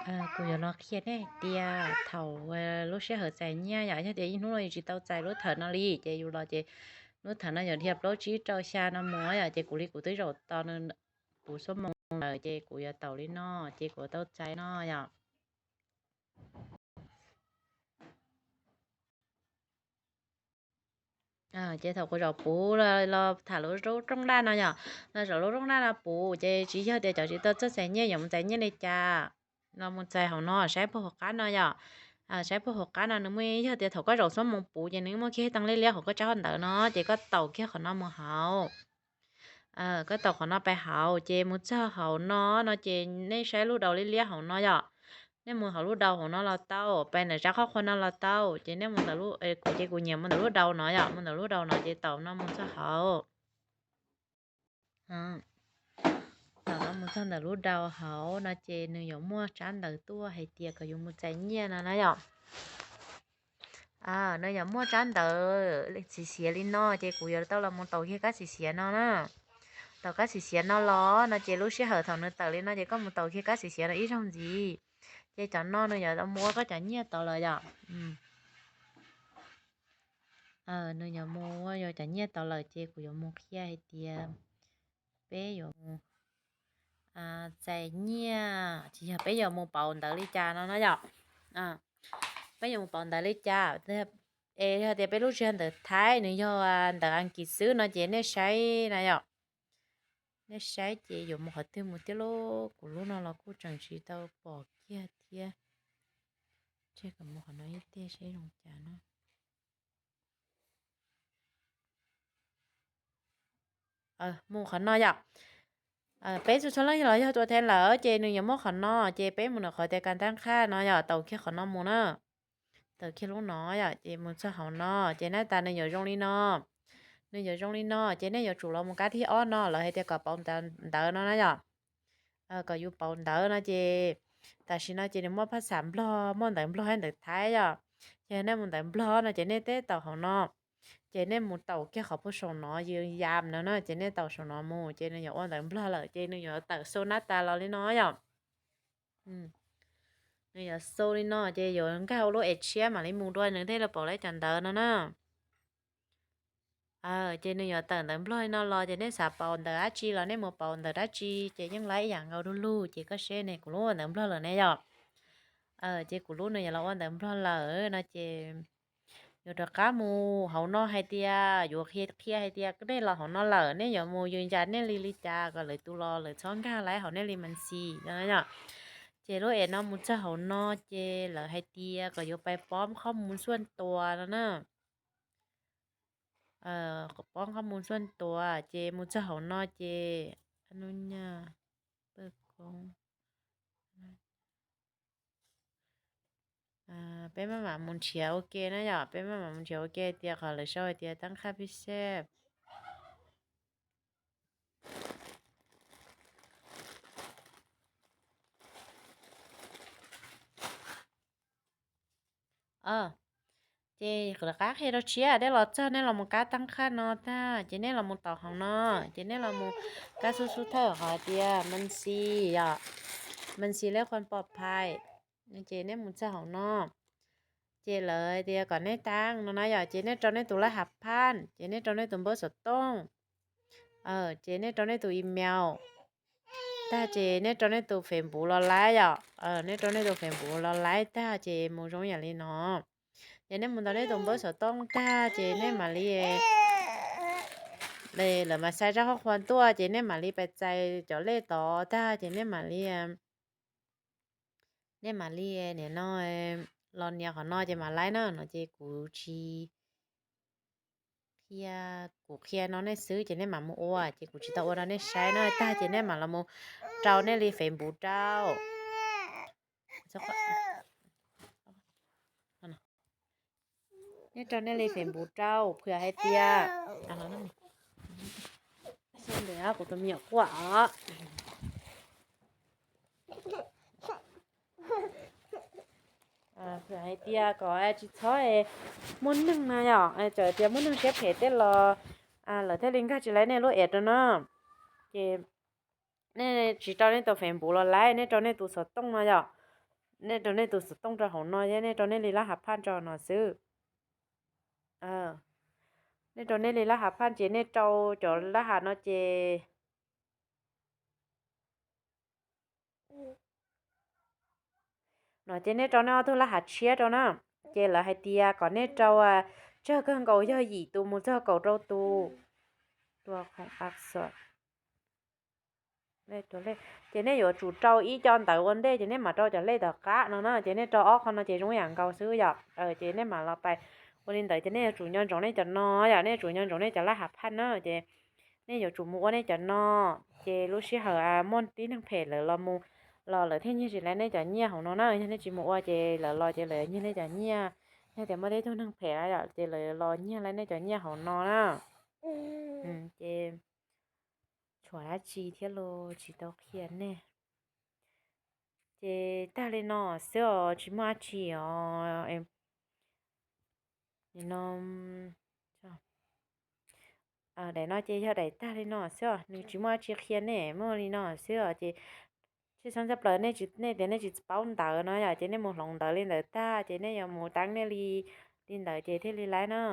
Kuv yuav los qhia nej hais tias thaum lub sij hawm txais nyiaj yom, yog tias ib hnub no yus tsis tau txais lub thawm no li ces yus los ces lub thawm no yuav dhia plaub tsib rau xya no mus yom, ces kuv li kuv twb zaum tos nws puv xuab moos lawm ces kuv yuav taus li no, ces kuv tau txais no yom. Ces thaum kuv zaum puv los tham lub rooj daj no yom, los zaum lub rooj daj no puv ces tsis yog tias cov tsis tau txawj txais nyiaj yuav mus txais nyiaj li cas, los mus txais hauv no saib puag hauv qab no yom. Saib puag hauv qab no nws muaj, yog tias thaum koj zaum xuab moos puv ces nws muaj kiag tag liab liab hauv koj tsab hauj ntawv no ces koj taus kiag qhov no mus hauv. Koj taus qhov no pais hauv ces mus txog hauv no no ces nej saib lub dau liab liab hauv no yom. Nej mus hauv lub dau hauv no los tau, pais ntawm tsab qhov qhua no los tau, ces nej mus ntawm, kuv ces kuv nyiam mus ntawm lub dau no yom, mus ntawm lub dau no ces taus no mus txog hauv. Taus no mus txog ntawm lub dau hauv no ces nws yuav muaj tsab ntawv tuaj hais tias kom yus mus txais nyiaj no na yom. Nws yuav muaj tsab ntawv xiv xiav li no ces kuv yuav tau los mus taus kiag kab xiv xiav no na. Taus kab xiv xiav no los no ces lub sij hawm thaum nws tawm li no ces koj mus taus kiag kab xiv xiav no ib zaug ntxiv. Ces cov no nws yuav mus ua koj cov nyiaj tod lawm yom. Nws yuav mus ua yus cov nyiaj tod lawm ces kuv yuav mus qhia hais tias peb yuav mus txais nyiaj, tsis yog, peb yuav mus pauv ntawv li cas no na yom. Peb yuav mus pauv ntawv li cas, es yog tias peb lub tsis yog ntawv Thaib, nws yog ntawv Askiv xwb no ces nej saib na yom. Nej saib ces yuav mus qhov twg mus thiab lauj, kuv lub no los kuj tseem tsis tau pom kiag thiab. Tseg kom mus qhov no ib tiag seb zoo cas no. Mus qhov no yom. Peb txhua txhua leej los yog tua thev lawm ces nws yuav muab qhov no, ces peb mus ntawm qhov tias kas tab qhaj no yom, taus kiag qhov no mus na. Taus kiag lub no yom, ces mus txog hauv no ces nab tas nws yuav zoo li no. Nws yuav zoo li no ces nej yuav tsum los mus kab thib ob no, lawv hais tias kom pauv ntawv no na yom. Kom yus pauv ntawv no ces tam sim no ces nws muaj phaj xam Nplog, muaj ntawv Nplog thiab ntawv Thaib yom. Ces nej mus ntawv Nplog no ces nej teb taus hauv no. Ces nej mus taus kiag qhov puag saum no, yws yam no na, ces nej taus saum no mus ces nws yuav ua ntawv Nplog lawm ces nws yuav tawm xu nab tas los li no yom. Nws yuav xu li no ces yuav nkag ua lub es tshiab mam li mus dua nws thiaj li pauv lawv cov ntawv no na. Ces nws yuav tawm ntawv Nplog li no los ces nej xav pauv ntawv dab tsi los nej mus pauv ntawv dab tsi ces yeej laib ib yam nkaus du lug. Ces koj saib ne, kuv lub ua ntawv Nplog lawm ne yom. Ces kuv lub nws yuav los ua ntawv Nplog lawm no ces yuav rov qab mus hauv no hais tias yuav qhia hais tias nej los hauv no lawm nej yuav mus yws yam nej li li cas kom lawv tus los lawv txhob nkag laib hauv nej li mas xis no yom. Ces lub es no mus txog hauv no ces lawv hais tias kom yuav pais pob qhob mus xuaj tuas no na. Pob qhob mus xuaj tuas ces mus txog hauv no ces peb maj mam mus nrhiav ua ke na yom, peb maj mam mus nrhiav ua ke tias qhov lawv sau hais tias tab qhaj pib seb. Ces lawv qab qhia rau tshiab, nej los txog nej los mus kab tab qhaj no tag ces nej los mus taus hauv no, ces nej los mus kab xub xub thawj qhov tias mas xis yom, mas xis lej qhuas pom phais, ces nej mus txog hauv no. Ces lawv tias kom nej tab no na yom, ces nej rau nej tus laj hav phaj, ces nej rau nej tus npawb xov tooj, ces nej rau nej tus email tag ces nej rau nej tus Facebook los laib yom, nej rau nej tus Facebook los laib tag ces mus zoo yam li no. Ces nej mus ntaus nej tus npawb xov tooj tag ces nej mam li, lawv mas xa zaj qhuab qhuas tuaj ces nej mam li pais txais cov lej tod tag ces nej mam li, nej mam li nim no los nias qhov no ces mam laib na no ces kuv tsis qhia, kuv qhia no nej xwb ces nej mam mus ua, ces kuv tsis tau ua rau nej saib no tag ces nej mam los mus rau nej li Facebook rau. Nej rau nej li Facebook rau, phwm hais tias, kuv tus me nyuam quaj os. Phwm hais tias kom tsis txhob muaj neeg no yom, txawm tias muaj neeg siab phem tej los lawv thiaj li nkag tsis laib nej lub es rau no. Ces nej tsis rau nej tus Facebook los laib, nej rau nej tus xov tooj no yom. nej rau nej tus xov tooj rau hauv no thiab nej rau nej li lab hav phaj rau no xwb. Nej rau nej li lab hav phaj ces nej rau cov lab hav no ces no ces nej rau nej ob tug lab hav tshiab rau na. Ces lawv hais tias kom nej rau tsawg kawg nkaus yog yim tus mus txog kaum rau tus. Ces nej yuav tsum rau ib co ntawv ua ntej ces nej mam rau cov lej tom qab no na. Ces nej rau ob qho no ces zoo yam nkaus xwb yom. Ces nej mam los pais ua li ntawd ces nej yuav tsum nco ntsoov nej cov no yom, nej yuav tsum nco ntsoov nej cov lab hav phaj na. Ces nej yuav tsum mus ua nej cov no, ces lub sij hawm muaj tib neeg phem lawv los mus los lawv thiaj nyiag tsis tau nej cov nyiaj hauv no na. Yog nej tsis mus ua ces lawv los ces lawv nyiag nej cov nyiaj. Yog tias muaj tib tug neeg phem yom ces lawv los nyiag tau nej cov nyiaj hauv no na. Ces tshuav dab tsi thiab los tsis tau qhia nej. Ces tag li no xwb os, tsis muaj dab tsi os. Daim no ces yog daim tag li no xwb os, nws tsis muaj dab tsi qhia nej, muaj li no xwb os. Ces tshwj xeeb tshaj plaws nej tias nej tsis paub ntawv no yom, ces nej mus hloov ntawv li ntawd tag ces nej yuav mus teeb nej li, li ntawd ces thiaj li laib no.